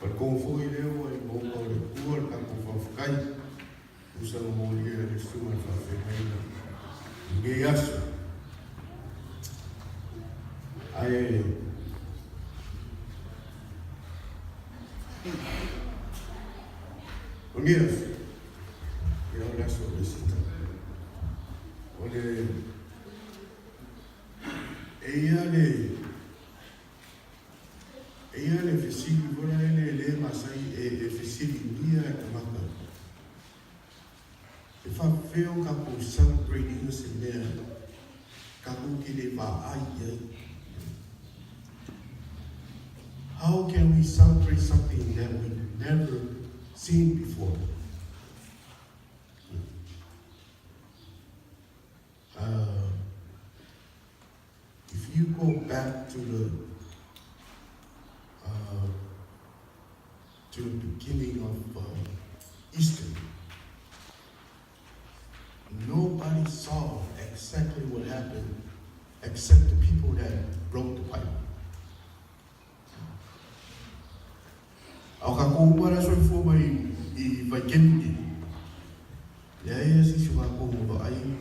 Talitonu foi lea ua i maota o le Atua le tatou faafetai, tusa na molia e le Susuga i le Faafeagaiga i lenei aso. Ae o lenei aso, ia o le aso o le Isita. O le e ia le Eia le fesili foi la ele e le masai e fesiligia e tagata, e faapefea o tatou celebrate ina se mea tatou te le vaai i ai? How can we celebrate something that we never seen before? If you go back to the beginning of Easter, nobody saw exactly what happened except the people that wrote the Bible. A o kākou uma la soifua mai i vaikemi nei, leai a se isi o kākou ua vaai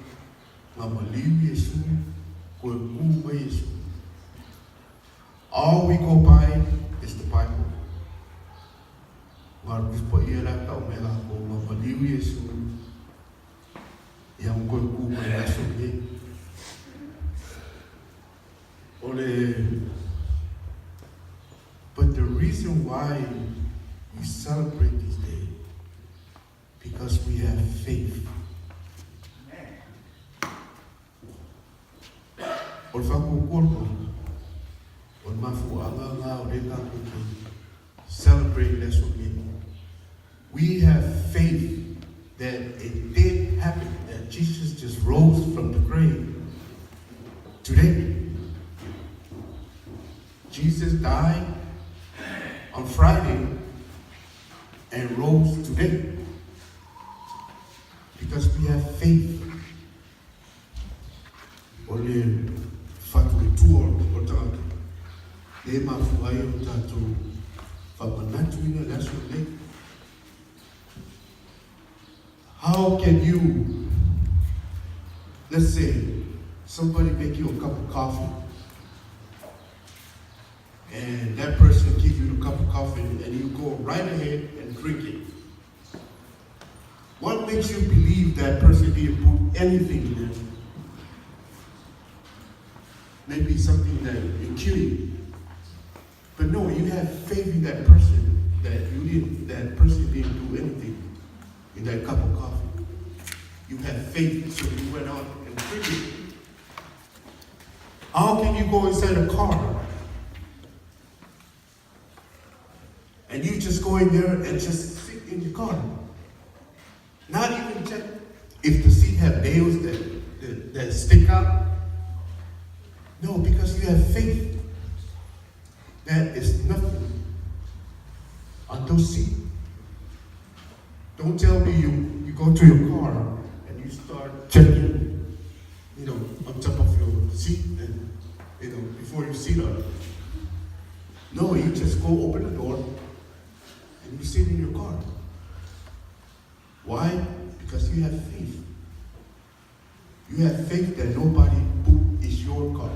na maliu Iesu, koe kū mai Iesu. All we go by is the Bible. Na o le Tusi Paia la e tau mai e kākou, na maliu Iesu, ia ma koe kū mai i le aso lenei. O le But the reason why we celebrate this day because we have faith. O le faapuapua le tagata, o le mafuaaga lena o lea tatou te celebrate le aso lenei. We have faith that it did happen, that Jesus just rose from the grave today. Jesus died on Friday and rose today. Because we have faith. O le faatuatua o le tagata, lea e mafua ai ona tatou faamanatuina le aso lenei. How can you, let's say, somebody make you a cup of coffee, and that person give you the cup of coffee, and you go right ahead and drink it. What makes you believe that person didn't put anything in there? Maybe something that will kill you. But no, you have faith in that person that you didn't, that person didn't do anything in that cup of coffee. You have faith, so you went out and drink it. How can you go inside a car and you just go in there and just sit in the car? Not even check if the seat have nails that stick out. No, because you have faith that is nothing on those seats. Don't tell me you go to your car and you start checking, on top of your seat and, before you sit on it. No, you just go open the door and you sit in your car. Why? Because you have faith. You have faith that nobody put is your car.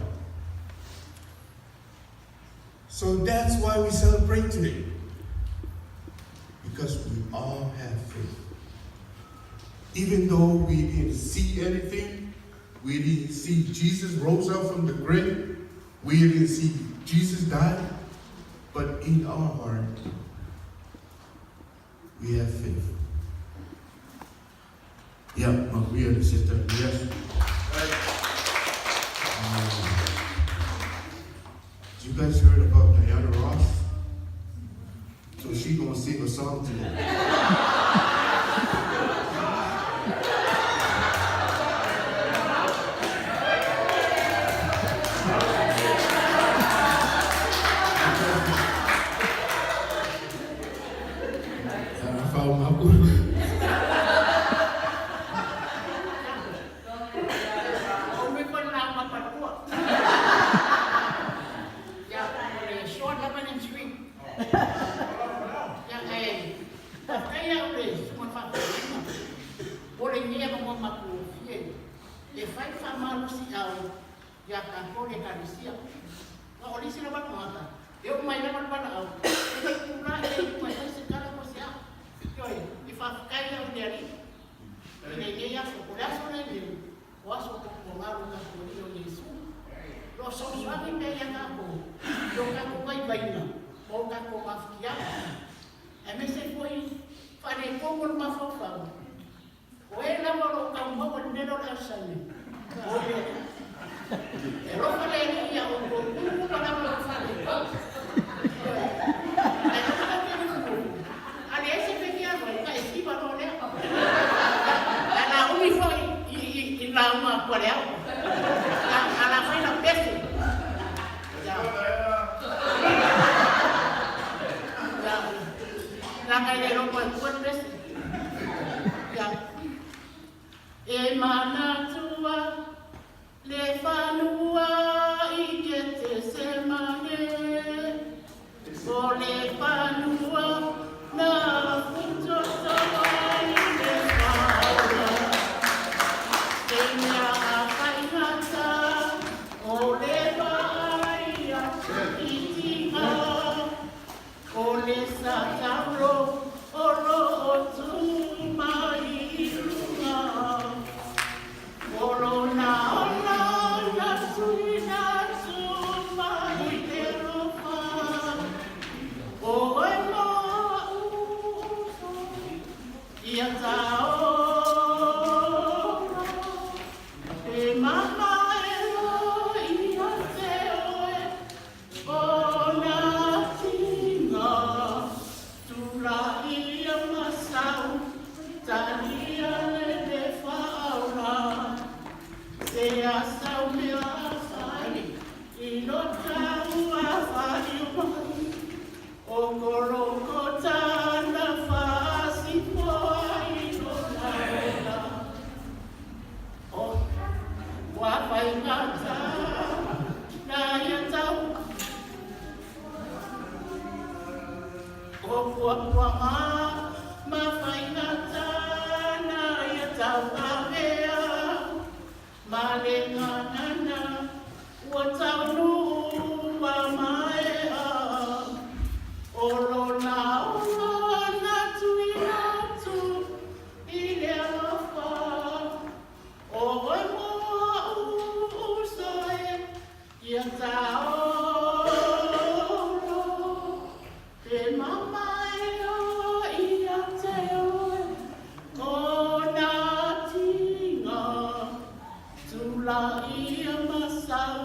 So that's why we celebrate today. Because we all have faith. Even though we didn't see anything, we didn't see Jesus rose up from the grave, we didn't see Jesus die, but in our heart, we have faith. Yeah, we are the sister. Yes. You guys heard about Diana Ross? So she gonna sing a song today. O me koe la mapatua. Ia, o le short lemon and sweet. fai le faamalosiau ia tatou le Ekalesia. Aua o le isi lava tagata, e oo mai lava le valaau, e le i tulai, e le i muai fai se tala po o se a. Ioe, e faafetai lau i le Alii i lenei aso. O le aso lenei, o aso o puapuaga o lo tatou Alii o Iesu. O lo o fesoasoani pea ia tatou i o tatou vaivaiga ma o tatou mafatiaga, aemaise foi faaletonu o le mafaufau. O e lava o lo o tau maua i le mea lea o le Alzheimer, o le Alii. E alofa le Alii ia outou, uma lava o faaletonu. Ae aua tou te nofonofo, a leai se mea e fia alu ai, ona e fiva loa lea. Ae o le a umi foi i le lauga atu a le ao. A o le a fai lau pese. Leaga e le logo e tua le pese. E manatua le fanua i Ketesemane, o le fanua na futoto ai le faola. Te mea a faigata o le vaai atu i tiga. O le sataulo o lo o tu mai i luga. O lona ola na tuuina atu mai le alofa. O oe ma'u uso ia taola. E mamae ia te oe o na tiga. Tulaia masau talia le le faaola. Se asau mea afai i lo taua faliu mai. O Kolokota na faasipoa i lona ola. O ua faigata na ia tau. O puapuaga ma faigata na ia tauavea. Ma le ganana ua taunuu ua maea. O lona ola na tuuina atu i le alofa. O oe moa uso e ia taolo. Te mamae o ia te oe kona tinga. Tulaia masau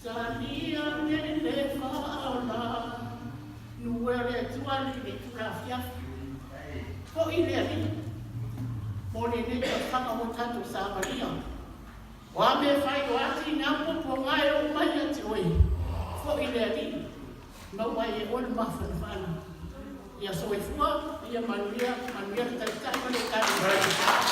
talia nele faaola. Nue o le Atua li le itula afiafi. Foi le Alii mo lenei tausaga ua tatou savalia. O a mea e fai, o a tiga puapuaga e oo mai ia te oe, foi le Alii, maua ai e oe le mafanafana. Ia soifua, ia manuia, manuia le Taitai ma le Ekalesia.